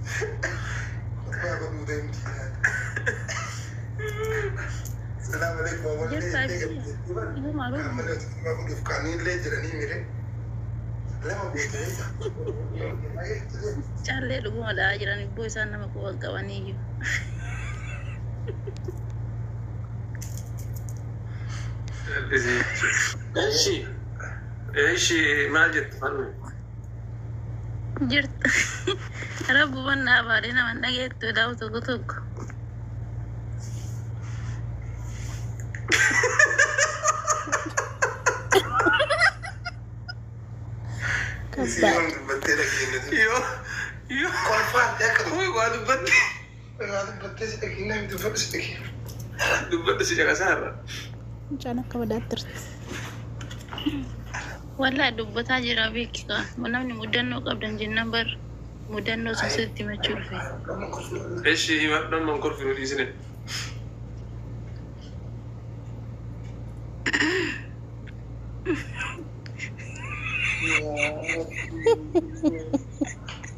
Khutbaa godhuu deemti. Salaam alaikum wallee Jirtaa illee ibsi? gadi bar Yoo maaloo kaammalee khutbaa godhuuf kaaniillee jedhanii mire lama gootee. Caallee dhuguma dha'aa jiran ibboo isaan nama quban qabaniyyuu. Eshi eshi maal jettu falme? Jirta. Rabbuman na abaaree nama hin dhageettu daa'u tokko tokko. Isii Kabbaadha. yoom dubbattee dhageenye? Yoo yoo Kolfaan akka Uy, waa dubbatte. waa dubbattee si dhageenye dubbadhu si dhageenye. Dubbadhu si caqasaarra. Mucaan akka badaatti jirti. Wallaahi dubbataa jira beekika. Namni mudannoo qabdan jennaan bar mudannoo sun sitti himachuu dhufe. Eshi himadhu amma hin kolfinu dhiisne.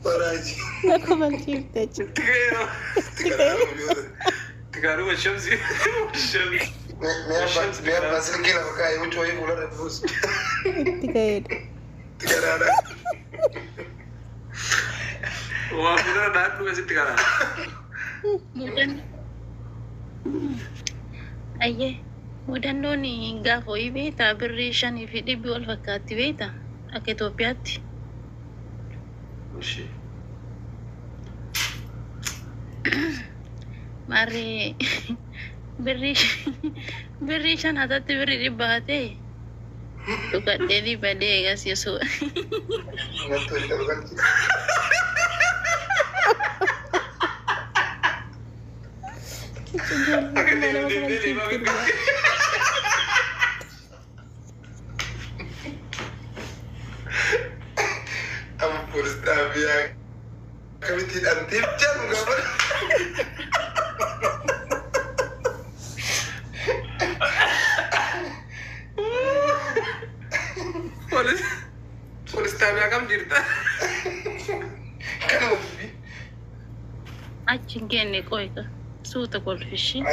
Baraaji. Na kofalchiifte jechuudha. Itti ka'eera. Itti ka'ee. Itti kaanuma shamsi. Shamsi. Mee abbaan silkii lafa kaa'ee huccuu wayii fuularra buusu. Itti ka'eedha. Itti karaadha. Waa fuuldura dhaadhu asitti karaa. Mudannoo. Ayyee. Mudannoon gaafa wayii beektaa birrii shanii fi dhibbi wal fakkaatti beektaa akka Itoophiyaatti. Eshi. Maarree birrii birrii shan hatatti birrii dhibba hatee dhugadhee dhibba eegas yesoo. Natti walitti dhugalchi. Ijoollee Akka kun nama deemee deemee kofalchiifti dhugaa. Amma poolis xaabiyaa akkamitti hidhamteef jedhu gaafa. Poolis poolis xaabiyaa kam jirta? Kanuma dubbii. Achi hin geenne qoyka suuta kolfishi.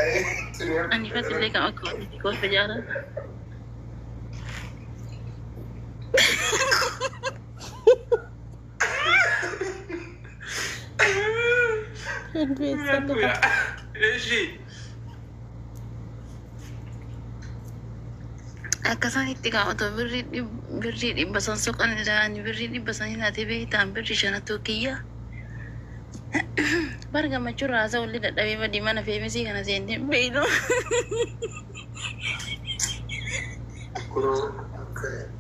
Ani fatillee kam akka walitti kolfa jaalladha. Hedduu eessan dhufa. Eshi. Akkasanitti qaamatu birrii dhibba san soqan ilaalanii birrii dhibba san hinaatee beektaan birrii shanattuu kiyya. Bar gammachuu raasa olli dadhabee badii mana feemisii kana seentee beeynu. Kunoo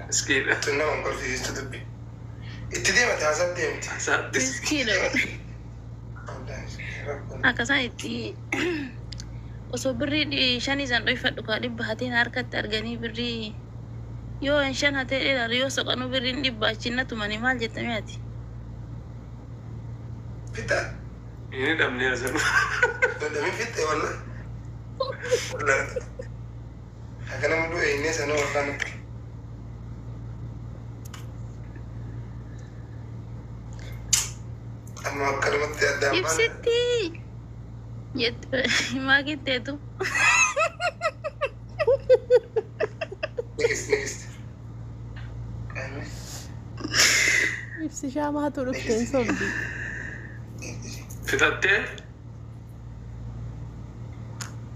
miskiidha. Tun nama hin kolfisiistu dubbii. Itti deemate haasaa deemti. Saattis. Miskiidha. Akkasanitti osoo birrii shanii san dhoyfadhu kaa dhibba hateen harkatti arganii birrii yoo shan hatee dheeraadha yoo soqanuu birriin dhibba achiin na tumanii maal jettamee ati? Fixa. Hin hidhamne asanu. Dandamii fixe walla. Walla. Akka nama du'e inni sana walla nutti. Amma akkanumatti addaan baana. Ibsitti jettu maa kitteetu. Nigist nigist. Ibsi shaamaatu dhufteen sobdi. Fixattee?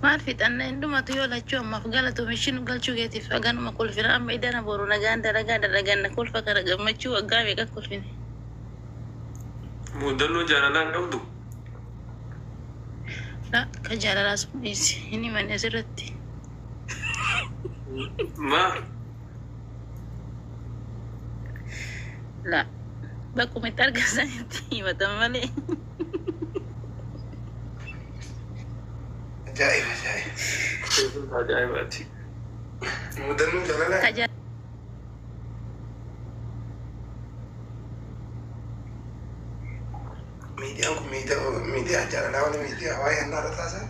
Maal fixanna hin dhumatu yoo lachuu ammaaf galatoom ishiin galchuu keetiif haganuma kolfina amma idana boru nagaan dalagaa dalaganna kolfa kana gammachuu waggaa meeqa kolfine. Mudannoo jaalalaa hin qabdu? La ka jaalalaa sun dhiisi hin himanne asirratti. Maa? La bakkuma itti argasanitti himatan malee. Ajaa'iba ajaa'iba. Ajaa'ibaati. Mudannoo jaalalaa. Ka Miidiyaan kun miidiyaa miidiyaa jaalalaa wala miidiyaa waa'ee hannaa irra taasisan.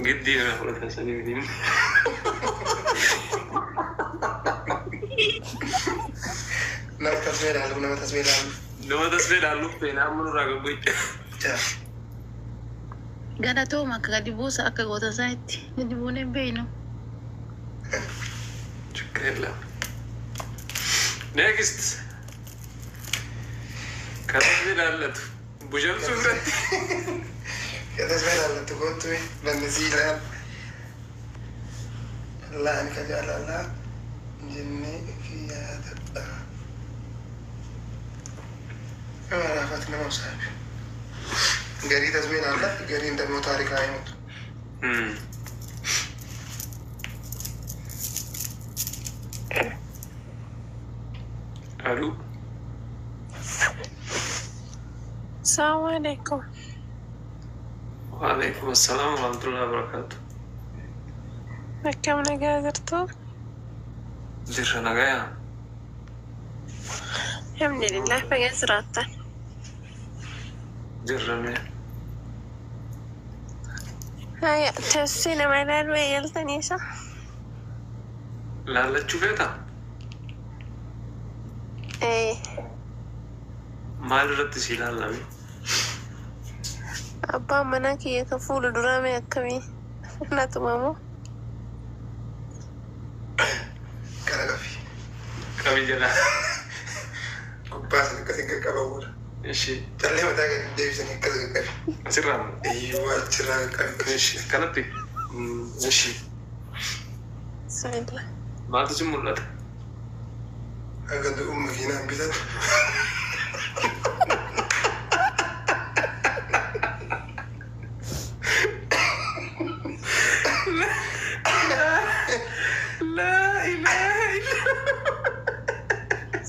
Giddii irraa fudhatan sanii miti. Nama tasmee ilaalu nama tasmee ilaalu. Nama tasfee ilaalluuf feena amma nurraa gabbu'e. Jaa. Galatooma akka gadi buusa akka goota sanitti gadi buunee hin beeynu. ችግር የለም። ኔክስት ከተስፌ ላallatu bushamsuu biratti. Tasfee ilaallatu kootu banni sii ilaal. Laan ka jaalalaa jennee fi yaadadha. Nama nama usaabi. Garii tasfee ilaallatu gariin dammoo taarikaa himatu. Aluu. Assalamu alaikum. Waalaikum assalaam warahmatullahi wabarakatuh. Akkam nagaa jirtu? Jirra nagayaa. Alhamdulillah baga jiraattan. Jirra mee. Haya, teessee nama ilaaluu eegaltanii isa? Laallachuu feetaa? Ee, Maal irratti si ilaallame? Abbaan manaa kiyya kan fuula duraa mee akkamii? Na tumamoo? Kana qabi. Qabi jalaa. Gubbaa sana akkasii qaqqaba booda. Ishi. Callee mataa gadi deebisanii akkas qaqqabi. Asirraa moo? Eeyyuu achirraa qaqqabi. Ishi akkanatti. Ishi. Bismillah. Maaltu si mul'ata? Hanga du'uun makiinaan bitatu. Laa ilaaha illa.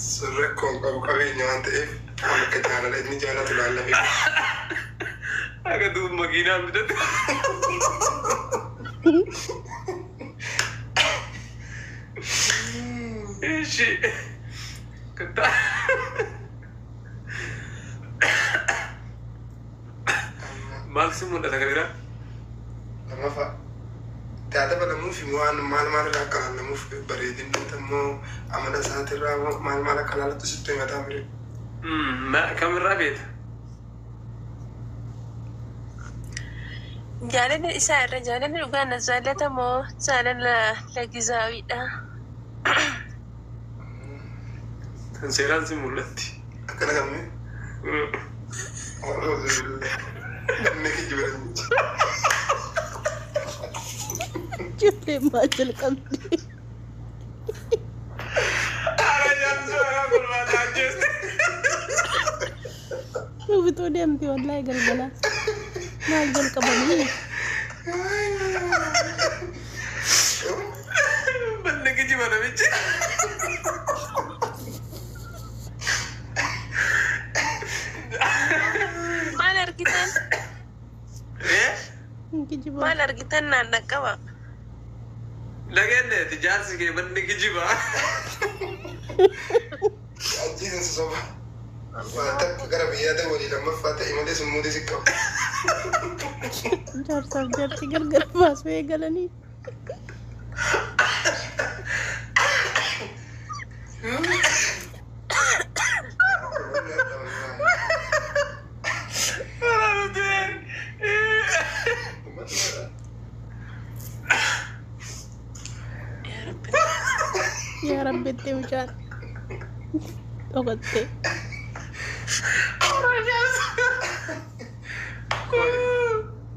Sun rakkoon qabu qabeenya waan ta'eef waan akka jaalala inni jaalatu laallamee. Akka du'uun makiinaan bitatu. Ishi. Kattaa. Maaltu si mul'ata kan biraa? Lammaffaa. Taa dabalamuuf waan maal maal irraa akka laallamuuf bareedinni immoo amala isaatirraa maal maal akka laallatu sitti himataa mire. Kamirraa beeta? Jaalalli isaa irra jaalalli dhugaan na jaallatamoo jaalala lagizaawiidha? Kan seeraan si mul'atti. Akkana kammee? Namni kijiba. Ijoolleen maal jalqabde? Ara jaarsa akka gulbaataa ajjeeste. Nuufitoo deemte wallaahi galgala. Maal jalqabanii? Manni kijiba namichi. Maal argitan? Eh? Kijiba. Maal argitan naan dhaqqaba? Dhageenyeeti jaarsi kee manni kijiba. Ajjeesan sosoba. Waa takka gara biyyaa ta'e walii lammaffaa ta'e malee summuutii si qabu. Jaarsaaf jaarsi gargar baasuu eegalanii. Yaa Rabbi. Yaa Rabbi itti mucaan dhokatte.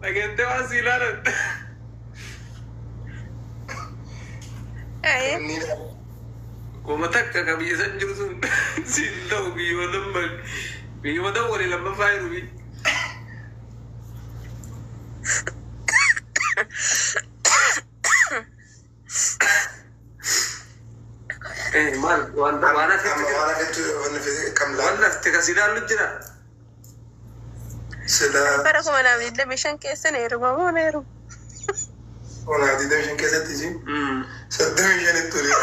Dhageentee waan si ilaalan. Ayee. Kuma takka ka biyya san jiru sun siin ta'u biyyuma lamman biyyuma ta'u walii lammaffaa jiru biyyi. Eh maal waan waan asitti jira. Waan hafettu waan hafete kam Waan laala. lafte kasi ilaallu jira. Sila Bara 2025 keessa na heeruma moo na heeruma? 2025 keessatti isin 35tti olii.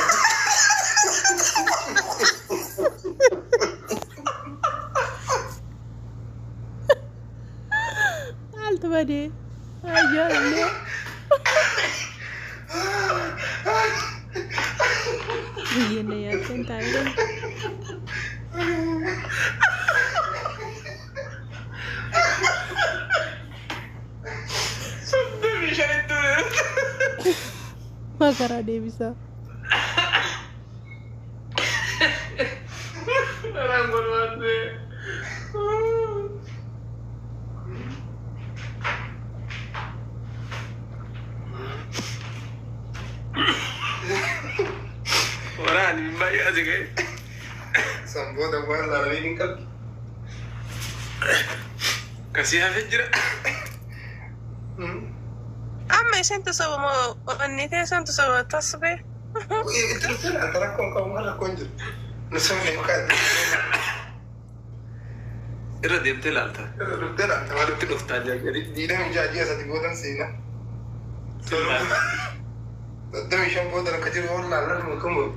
Maaltu badee? Ayyoo. Biyyeen na yaaddan taa'ee. Makaraa deebisaa. Karaan golbaatee. Waraani baay'ee asi ga'e. San booda waan laalanii hin qabdu. Kasii hafee jira. Amma isheentu soba moo onni teessantu soba tasbee? Itti dhuftee laata rakkoon qabu maal rakkoon jiru. Nu sabni maqaa Irra deemtee laalta. irra dhuftee laata maal Itti dhuftaa jira. 26 ji'a 3 boodan seenaa. 35 booda akka jiru yoo laallan mootummaa.